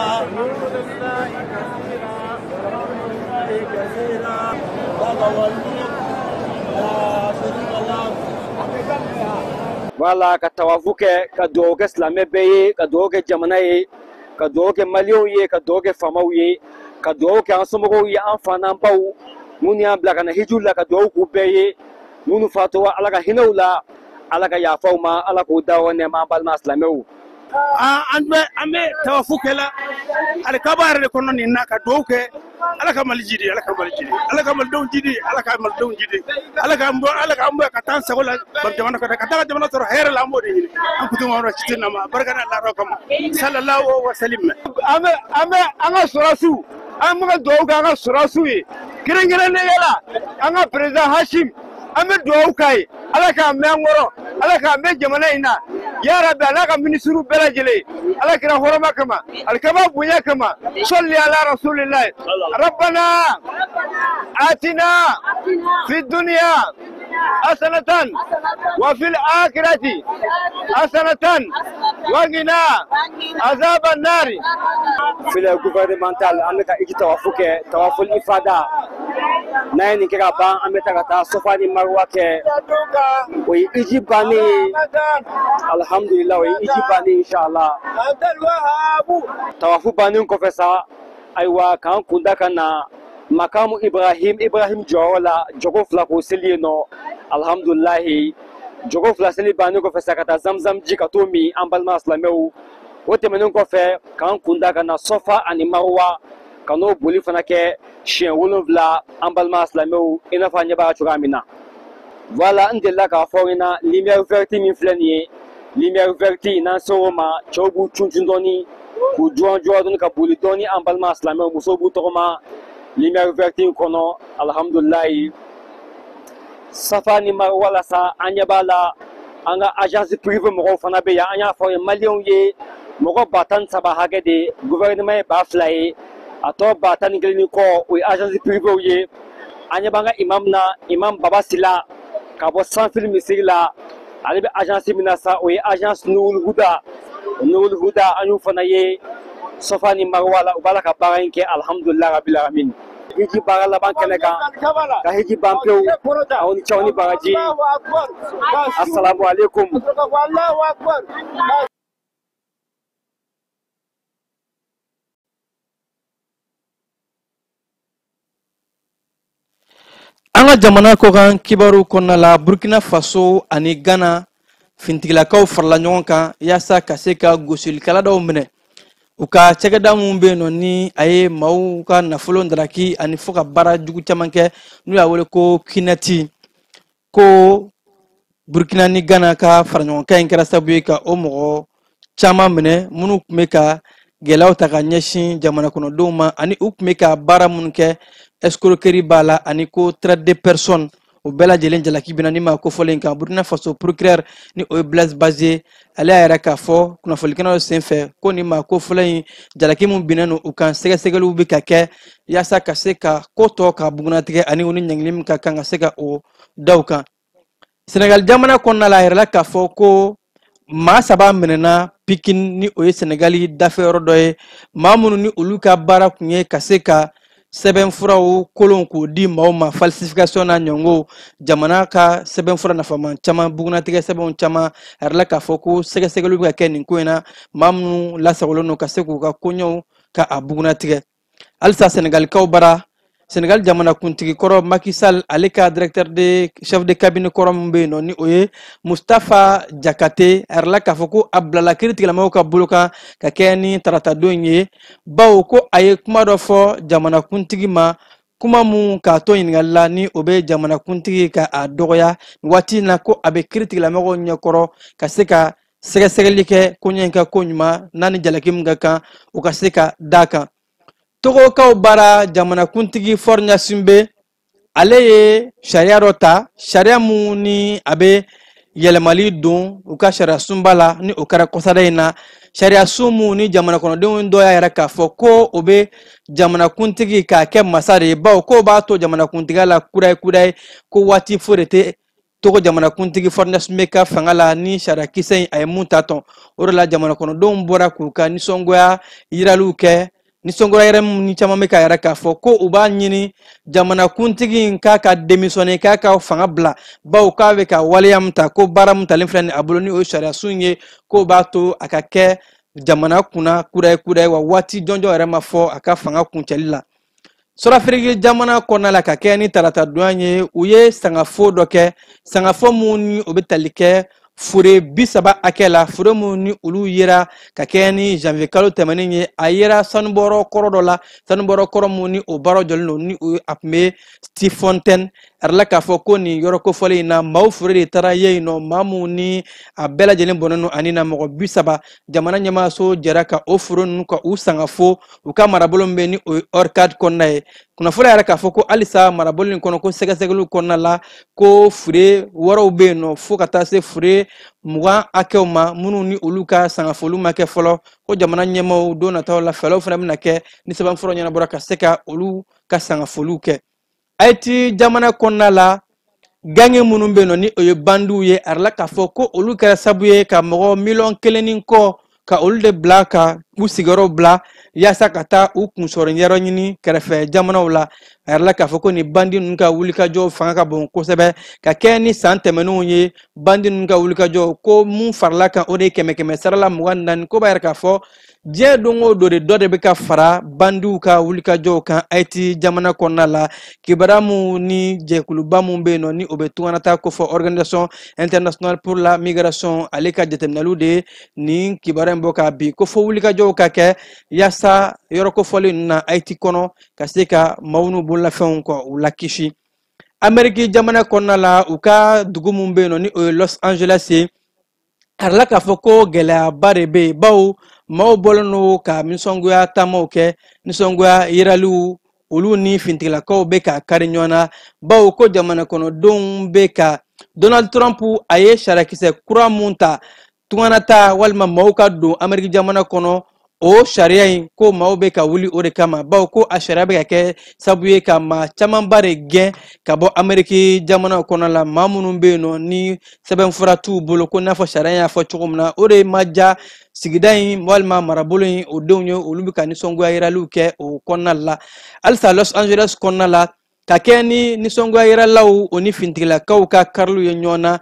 Voilà, ka tawafu kɛ, ka dugawu kɛ silamɛ bɛɛ ye, ka dugawu kɛ jamana ye, ka dugawu kɛ maliyɛnw ye, ka dugawu kɛ faamaw ye. Ka dugawu kɛ an somɔgɔw ye, an fa n'an baw minnu y'an bila ka na hijiw la, ka dugawu k'u bɛɛ ye. Minnu fatura, Ala ka hinɛ u la, Ala ka yafa u ma, Ala k'u da yɔrɔ nɛɛma, an balima silamɛw. An bɛ tawafu kɛla alikaba yɛrɛ de kɔnɔ nin na, ka dugawu kɛ. Ala ka Mali jidi, Ala ka Mali jidi, Ala ka Malidenw jidi, Ala ka Malidenw jidi, Ala k'an bɔ, Ala k'an bɔ ka taa an sago la jamana kɔnɔ, ka taa ka jamana sɔrɔ hɛrɛ la. An b'o de ɲini an kutu ma yɔrɔ si tɛ na ma barika n'a ladɔn kama. Sallallahu wa salim. An bɛ an ka sɔrɔsiw, an bɛ ka dugawu kɛ an ka sɔrɔsiw ye, kɛrɛnkɛrɛnnenya la an ka président Hashim. An bɛ dugawu k'a ye, Ala k'a mɛn an kɔrɔ, Ala k'a mɛn jamana in na yarabi, a n'a ka minisiriw bɛɛ lajɛlen, Ala kira hɔrɔma kama, alikaba bonya kama. Sɔli ala rasulillahi. Rabbana atina fi dunya hasanatan wa fil akhirati hasanatan wa qina azaban nari. Filaye gouvernemental, an bɛ ka iji tawafu kɛ, tawaful ifada. N'an ye nin kɛ ka ban, an bɛ taa ka taa Sofa ni Marwa kɛ. O ye iji bannen ye, alhamdulillah, o ye iji bannen, inshallah. Tawafu bannen kɔfɛ sa, ayiwa, k'an kunda ka na makamu Ibrahim, Ibrahim jɔyɔrɔ la, jɔgo 2 k'o seli yen nɔ, alhamdulilahi. Jɔgo 2 seli bannen kɔfɛ sa, ka taa Zamzam ji ka t'o min, an balima silamɛw. O tɛmɛnen kɔfɛ, k'an kunda ka na Sɔfa ani Marwa, ka n'o boli fana kɛ siɲɛ 7, an balima silamɛw, i n'a fɔ an ɲɛ b'a cogoya min na. Voilà, n delila k'a fɔ aw ɲɛna, lumière verte min filɛ nin ye, lumière verte, n'an ser'o ma, cɛw b'u cun dɔɔni, k'u jɔn jɔn dɔɔni, ka boli dɔɔni, an balima silamɛw. Musow b'u tɔgɔma lumière verte in kɔnɔ, alhamdulilayi. Safa ni Marwa la sa, an ɲɛ b'a la, an ka agence privée mɔgɔw fana bɛ yan. An y'a fɔ aw ye, maliyɛnw ye mɔgɔ 13 000 hakɛ de, gouvernement ye 2000 ye, a tɔ 11 000 ni kɔ, o ye agence privée ye. An ɲɛ b'an ka imam na, imam Baba Sila, ka bɔ Sanfili misiri la. Ale bɛ agence min na sa, o ye agence Nurul Huda. Nurul Huda, an y'u fana ye Sɔfa ni Marwa la, u b'a la ka baara in kɛ, alhamdulilah rabil alamin. Hiji baara laban kɛnɛ kan, ka hiji ban pewu. Aw ni cɛw ni baraji, assalamu alaikum. Allahu akbar. An ka jamana kɔkan kibaru kɔnɔna la, Burkina Faso ani Ghana fintigilakaw farala ɲɔgɔn kan yaasa ka se ka gosilikɛla dɔw minɛ u ka cakɛda minnu bɛ yen nɔ, ni a ye maaw ka nafolo daraki ani fo ka baara jugu caman kɛ, n'u y'a wele ko kinɛti. Ko Burkina ni Ghana ka faraɲɔgɔnkan in kɛra sababu ye ka o mɔgɔ caman minɛ minnu tun bɛ ka gɛlɛyaw ta ka ɲɛsin jamana kɔnɔdenw ma, ani u tun bɛ ka baara minnu kɛ, escroquerie b'a la, ani ko traite de personnes, o bɛɛ lajɛlen jalaki bɛna ni maa kofɔlen kan. Burkina Faso procureur, ni o ye Blaise Bazié, ale y'a yɛrɛ k'a fɔ kunnafonikɛlaw senfɛ ko nin maa kofɔlen in, jalaki min binnen don u kan, sɛgɛsɛgɛliw bɛ ka kɛ yaasa ka se ka ko tɔ ka bugunnatigɛ, ani u ni ɲangili min ka kan ka se ka o da u kan. Senegal jamana kɔnɔna la, a yɛrɛla k'a fɔ ko maa saba minɛna Pikine, ni o ye Senegali dafɛ yɔrɔ dɔ ye, maa minnu ni olu ka baara kun ye ka se ka sɛbɛnfuraw kolon k'o di maaw ma, falsification n'a ɲɔgɔnw, jamana ka sɛbɛnfura nafama caman, bugunnatigɛ sɛbɛnw caman. A yɛrɛla k'a fɔ ko sɛgɛsɛgɛliw bɛ ka kɛ nin ko in na, maa minnu lasagolen don ka se k'u ka koɲɛw ka a bugunnatigɛ. Halisa Senegalikaw bara, Senegal jamanakuntigi kɔrɔ Macky Sall, ale ka directeur de chef de cabinet kɔrɔ min bɛ yen nɔ, ni o ye Mustapha Diakhaté, a yɛrɛla k'a fɔ ko a bilala kiiritigɛlamɔgɔw ka bolo kan ka kɛ ni taratadon ye, bawo ko a ye kuma dɔ fɔ jamanakuntigi ma, kuma mun k'a to ɲininkali la, ni o bɛ jamanakuntigi ka a dɔgɔya. Nin waati in na, ko a bɛ kiiritigɛlamɔgɔw ɲɛkɔrɔ ka se ka sɛgɛsɛgɛli kɛ ko ɲɛ in ka ko ɲuman n'a ni jalaki min ka kan, o ka se ka d'a kan. Togokaw bara, jamanakuntigi Faure Gnassingbé, ale ye sariya dɔ ta, sariya mun ni a bɛ yɛlɛmali don u ka sariya sunba la, ni o kɛra kɔsada in na, sariya sun mun ni jamana kɔnɔdenw dɔ y'a yɛrɛ k'a fɔ ko o bɛ jamanakuntigi k'a kɛ masa de ye, bawo k'o b'a to jamanakuntigiya la kudayi kudayi, ko waati foyi de tɛ Togo jamanakuntigi Faure Gnassingbé ka fanga la ni sariya kisɛ in a ye mun ta tɔn. O de la, jamana kɔnɔdenw bɔra k'u ka nisɔngoya yiraliw kɛ, nisɔngoya yɛrɛ ni caman bɛ k'a yɛrɛ k'a fɔ ko u b'a ɲini jamanakuntigi in k'a ka démissionner, k'a ka fanga bila, bawo k'a bɛ ka waleya min ta, ko baara min talen filɛ nin a bolo, ni o ye sariya sun ye, k'o b'a to a ka kɛ jamana kunna kudayi kudayi, wa waati jɔnjɔn yɛrɛ ma fɔ a ka fanga kuncɛli la. Sɔrɔafiriki jamana kɔnɔna la ka kɛ ni tarata don ye, u ye sangafo dɔ kɛ, sangafo mun ni o bɛ tali kɛ fure 30 hakɛ la, fure mun ni olu yera ka kɛ ni janvier kalo tɛmɛnen ye. A yera sanubɔyɔrɔ kɔrɔ dɔ la, sanubɔyɔrɔ kɔrɔ mun ni o baara jɔlen don, ni o a tun bɛ Stilfontein. A yirala k'a fɔ ko nin yɔrɔ kofɔlen in na, maaw fure de taara ye yen nɔ, maa mun ni a bɛɛ lajɛlen bɔnnen don ani na mɔgɔ 30. Jamana ɲɛmaaso jɛra ka o fure ninnu ka u sangafo u ka marabolo min bɛ ni o ye Orcade kɔnɔna ye. Kunnafoni yɛrɛ k'a fɔ ko halisa marabolo in kɔnɔ, ko sɛgɛsɛgɛliw kɔnɔna la, ko fure wɛrɛw bɛ yen nɔ fo ka taa se fure 20 hakɛw ma, minnu ni olu ka sangafoliw ma kɛ fɔlɔ. Ko jamana ɲɛmaaw don nataw la fɛɛrɛw fana bɛna kɛ ni sɛbɛnfura ɲɛnabɔra ka se ka olu ka sangafoliw kɛ. Haïti jamana kɔnɔna la, gange minnu bɛ yen nɔ ni o ye bandiw ye, a yirala k'a fɔ ko olu kɛra sababu ye ka mɔgɔ miliyɔn kelen ni kɔ ka olu de bila ka u sigiyɔrɔ bila yaasa ka taa u kunsɔrɔ yɔrɔ ɲini kɛrɛfɛ jamanaw la. A yirala k'a fɔ ko nin bandi ninnu ka wulikajɔ fanga ka bon kosɛbɛ ka kɛ ni san tɛmɛnenw ye. Bandi ninnu ka wulikajɔ ko mun farala kan, o de ye kɛmɛ kɛmɛ sara la 24. Ko b'a yira k'a fɔ diɲɛ don o don de dɔ de bɛ ka fara bandiw ka wulikajɔw kan Haïti jamana kɔnɔna la. Kibaruya mun ni jɛkuluba mun bɛ yen nɔ ni o bɛ tunganata kofɔ, Organisation internationale pour la migration, ale ka jateminɛliw de ye nin kibaruya in bɔ k'a bin, ko fo wulikajɔw ka kɛ yaasa yɔrɔ kofɔlen ninnu na Haïti kɔnɔ ka se ka maaw n'u bololafɛnw ka u lakisi. Amérique jamana kɔnɔna la, u ka dugu mun bɛ yen nɔ ni o ye Los Angeles ye, a yirala k'a fɔ ko gɛlɛyaba de bɛ yen, bawo maaw bɔlen don ka nisɔngoya taamaw kɛ, nisɔngoya yiraliw, olu ni fintigilakaw bɛ ka kari ɲɔgɔn na, bawo ko jamana kɔnɔdenw bɛ ka Donald Trump a ye sariyakisɛ kura mun ta tunganata walima maaw ka don Amérique jamana kɔnɔ, o sariya in ko maaw bɛ ka wuli o de kama, bawo ko a sariya bɛ ka kɛ sababu ye ka maa camanba de gɛn ka bɔ Amérique jamana kɔnɔ la, maa minnu bɛ yen nɔ ni sɛbɛnfura t'u bolo, ko n'a fɔ sariya in y'a fɔ cogo min na, o de ma diya sigida in walima marabolo in o denw ye, olu bɛ ka nisɔngoya yiraliw kɛ o kɔnɔna la. Halisa Los Angeles kɔnɔna la, ka kɛ ni nisɔngoya yiralaw o ni fintigilakaw ka kariliw ye ɲɔgɔn na,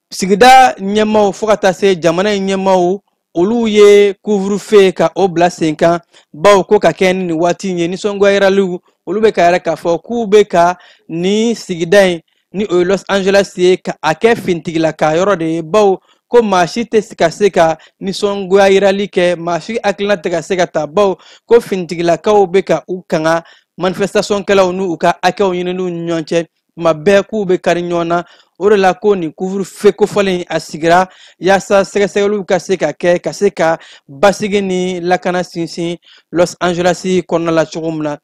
sigida ɲɛmaaw fo ka taa se jamana in ɲɛmaaw, olu ye couvre-feu ka o bila sen kan, bawo ko ka kɛ ni nin waati in ye nisɔngoya yiraliw olu bɛ ka yɛrɛ k'a fɔ k'u bɛ ka nin sigida in ni o ye Los Angeles ye ka a kɛ fintigilaka yɔrɔ de ye, bawo ko maa si tɛ ka se ka nisɔngoya yirali kɛ, maa si hakilina tɛ ka se ka ta, bawo ko fintigilakaw bɛ ka u kanga manifestation kɛlaw n'u ka hakɛw ɲininiw ni ɲɔgɔn cɛ, tuma bɛɛ k'u bɛ kari ɲɔgɔn na. O de la ko nin couvre-feu kofɔlen a sigira yaasa sɛgɛsɛgɛliw ka se ka kɛ ka se ka basigi ni lakana sinsin Los Angeles kɔnɔna la cogo min na.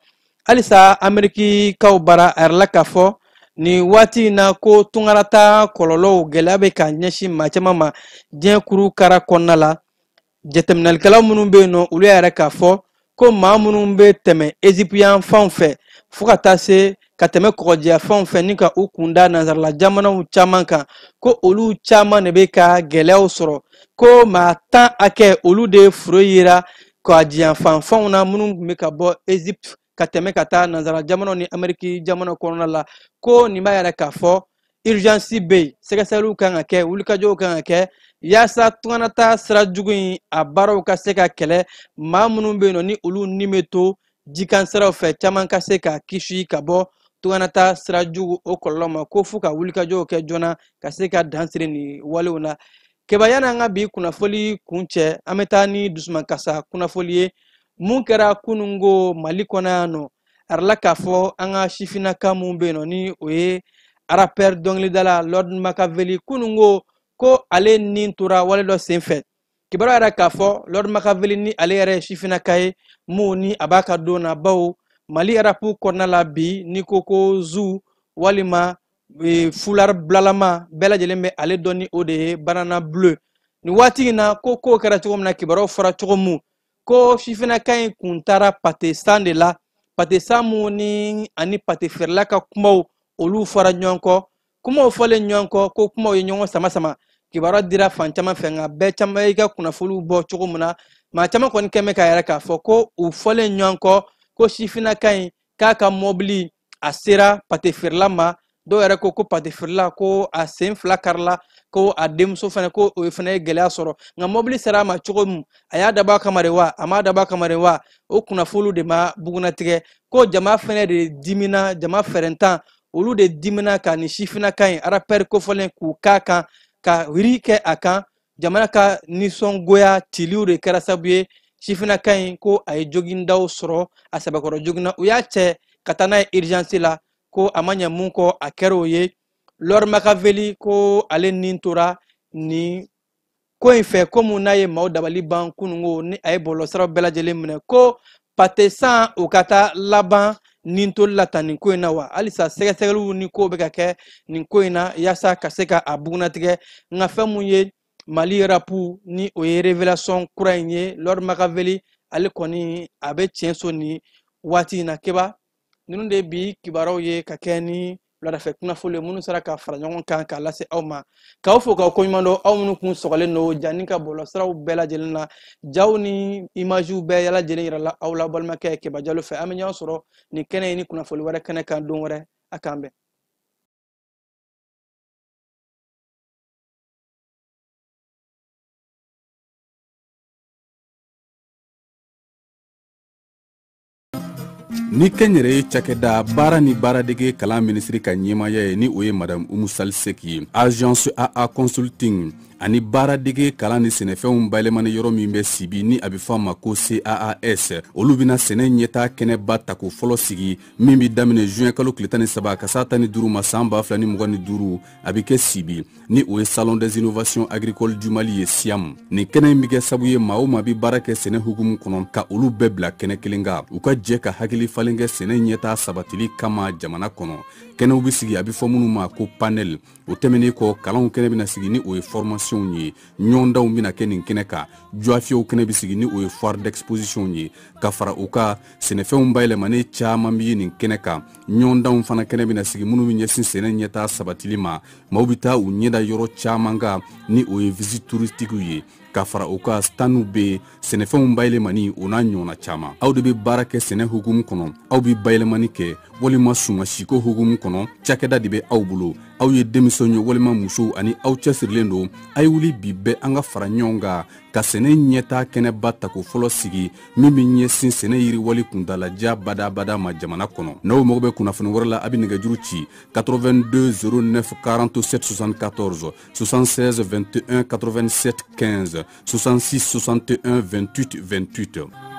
Halisa Amerikikaw bara, a yirala k'a fɔ nin waati in na ko tungarata kɔlɔlɔw gɛlɛya bɛ ka ɲɛsin maa caman ma diɲɛ kuru kara kɔnɔna la. Jateminɛlikɛla minnu bɛ yen nɔ, olu y'a yɛrɛ k'a fɔ ko maa minnu bɛ tɛmɛ Ezipuyan fanw fɛ fo ka taa se ka tɛmɛ kɔgɔjiya fanw fɛ ni ka u kun da nansarala jamanaw caman kan, ko olu caman de bɛ ka gɛlɛyaw sɔrɔ, ko maa 10 hakɛ olu de foro yera kɔgɔjiya fan fanw na minnu tun bɛ ka bɔ Eziputi ka tɛmɛ ka taa nansara jamanaw ni Ameriki jamanaw kɔnɔna la. Ko nin b'a yɛrɛ k'a fɔ urgence bɛ yen, sɛgɛsɛgɛliw kan ka kɛ, wulikajɔw kan ka kɛ yaasa tunganata sira jugu in a baaraw ka se ka kɛlɛ, maa minnu bɛ yen nɔ ni olu ni bɛ to jikan siraw fɛ caman ka se ka kisi ka bɔ tunganata sira jugu o kɔlɔlɔ ma, ko fo ka wulikajɔw kɛ joona ka se ka dan siri nin walew na. Keba, yan'an ka bi kunnafoli kun cɛ, an bɛ taa ni dusumakasa kunnafoli ye mun kɛra kununko Mali kɔnɔ yan nɔ. A yirala k'a fɔ an ka sifinnaka mun bɛ yen nɔ ni o ye rappeur dɔnkilidala Lord Makaveli, kununko ko ale ni tora wale dɔ senfɛ. Kibaruya yɛrɛ k'a fɔ Lord Makaveli ni ale yɛrɛ ye sifinnaka ye mun ni a b'a ka don na, bawo Mali rap kɔnɔna la bi n'i ko ko zu walima fulari bilalama bɛɛ lajɛlen bɛ ale dɔn ni o de ye banana bleu. Nin waati in na ko kow kɛra cogo min na, kibaruyaw fɔra cogo mun, ko sifinnaka in kun taara pate san de la, pate san mun ni ani pate feerela ka kumaw olu fɔra ɲɔgɔn kɔ, kumaw fɔlen ɲɔgɔn kɔ ko kumaw ye ɲɔgɔn sama sama. Kibaruya dira fan caman fɛ, nka bɛɛ caman y'i ka kunnafoniw bɔ cogo min na, maa caman kɔni kɛn bɛ k'a yɛrɛ k'a fɔ ko u fɔlen ɲɔgɔn kɔ ko sifinnaka in k'a ka mɔbili a sera pate feerela ma, Dɔw yɛrɛ ko ko pate feerela ko a sen fila karila, ko a denmuso fana ko o fana ye gɛlɛya sɔrɔ. Nka mɔbili sera a ma cogo min, a y'a dabɔ a kama de wa, a m'a dabɔ a kama de wa, o kunnafoniw de ma bugunnatigɛ. Ko jama fana de dimina, jama fɛrɛntan olu de dimina ka nin sifinnaka in rappeur kofɔlen k'u k'a kan, ka wiri kɛ a kan. Jamana ka nisɔngoya ciliw de kɛra sababu ye sifinnaka in ko a ye jogindaw sɔrɔ, a sɛbɛkɔrɔ joginna. U y'a cɛ ka taa n'a ye urgence la, ko a ma ɲɛ mun kɔ, a kɛra o ye. Lord Makaveli ko ale nin tora nin ko in fɛ, komi n'a ye maaw dabali ban kununko ni a ye bɔlɔlɔsiraw bɛɛ lajɛlen minɛ, ko Pate San o ka taa laban nin toli la tan nin ko in na wa. Halisa sɛgɛsɛgɛliw ni kow bɛ ka kɛ nin ko in na yaasa ka se ka a bugunnatigɛ. Nka fɛn mun ye Mali rapu ni o ye révélation kura in ye, Lord Makaveli ale kɔni a bɛ tiɲɛ so nin waati in na. Keba, ninnu de bi kibaruyaw ye ka kɛ ni wuladafɛ kunnafoni ye minnu sera ka fara ɲɔgɔn kan k'a lase aw ma. K'aw fo k'aw koɲuman dɔn, aw minnu kun sɔgɔlen don Jani ka bɔlɔlɔsiraw bɛɛ lajɛlen na, jaw ni imaziw bɛɛ lajɛlen yirala aw la balimakɛ Keba Jalo fɛ. An bɛ ɲɔgɔn sɔrɔ nin kɛnɛ in ni kunnafoni wɛrɛ kɛnɛ kan don wɛrɛ. A k'an bɛn. Ni kɛnyɛrɛye cakɛda baara ni baaradege kalan minisiri ka ɲɛmaaya ye, ni o ye Madame Umu Sali Seki ye, Agence AA Consulting ani baaradege kalan ni sɛnɛfɛnw bayɛlɛmani yɔrɔ min bɛ Sibi, ni a bɛ fɔ a ma ko CAAS, olu bɛna sɛnɛ ɲɛtaa kɛnɛba tako fɔlɔ sigi min bɛ daminɛ juin kalo tile 13 ka s'a 15 ma san 2025. A bɛ kɛ Sibi, ni o ye Salon des innovations agricoles du Mali ye, SIAM. Nin kɛnɛ in bɛ kɛ sababu ye maa o maa bɛ baara kɛ sɛnɛ hukumu kɔnɔ ka olu bɛɛ bila kɛnɛ kelen kan, u ka jɛ ka hakili falen kɛ sɛnɛ ɲɛtaa sabatili kama jamana kɔnɔ. Kɛnɛw bɛ sigi, a bɛ fɔ minnu ma ko panel. O tɛmɛnen kɔ, kalanw kɛnɛ bɛna sigi, ni o ye formation ye. Ɲɔgɔndanw bɛna kɛ nin kɛnɛ kan. Joafiyew kɛnɛ bɛ sigi, ni o ye foire d'exposition ye. Ka fara o kan, sɛnɛfɛnw bayɛlɛmanen caman bɛ ye nin kɛnɛ kan. Ɲɔgɔndanw fana kɛnɛ bɛna sigi minnu bɛ ɲɛsin sɛnɛ ɲɛtaa sabatili ma. Maaw bɛ taa u ɲɛda yɔrɔ caman kan, ni o ye visite touristique ye. Ka fara o kan, standw bɛ yen, sɛnɛfɛnw bayɛlɛmani o n'a ɲɔgɔnna caman. Aw de bɛ baara kɛ sɛnɛ hukumu kɔnɔ, aw bɛ bayɛlɛmani kɛ walima sumasiko hukumu kɔnɔ, cakɛda de bɛ aw bolo. Aw ye denmisɛnw ye walima musow ani aw cɛsirilen don, a ye wuli bi bɛɛ an ka fara ɲɔgɔn kan ka sɛnɛ ɲɛtaa kɛnɛba tako fɔlɔ sigi min bɛ ɲɛsin sɛnɛ yiriwali kuntalaja badabada ma jamana kɔnɔ. N'aw mago bɛ kunnafoni wɛrɛ la, a bɛ nɛgɛjuru ci 82 09 47 74, 76 21 87 15, 66 61 28 28.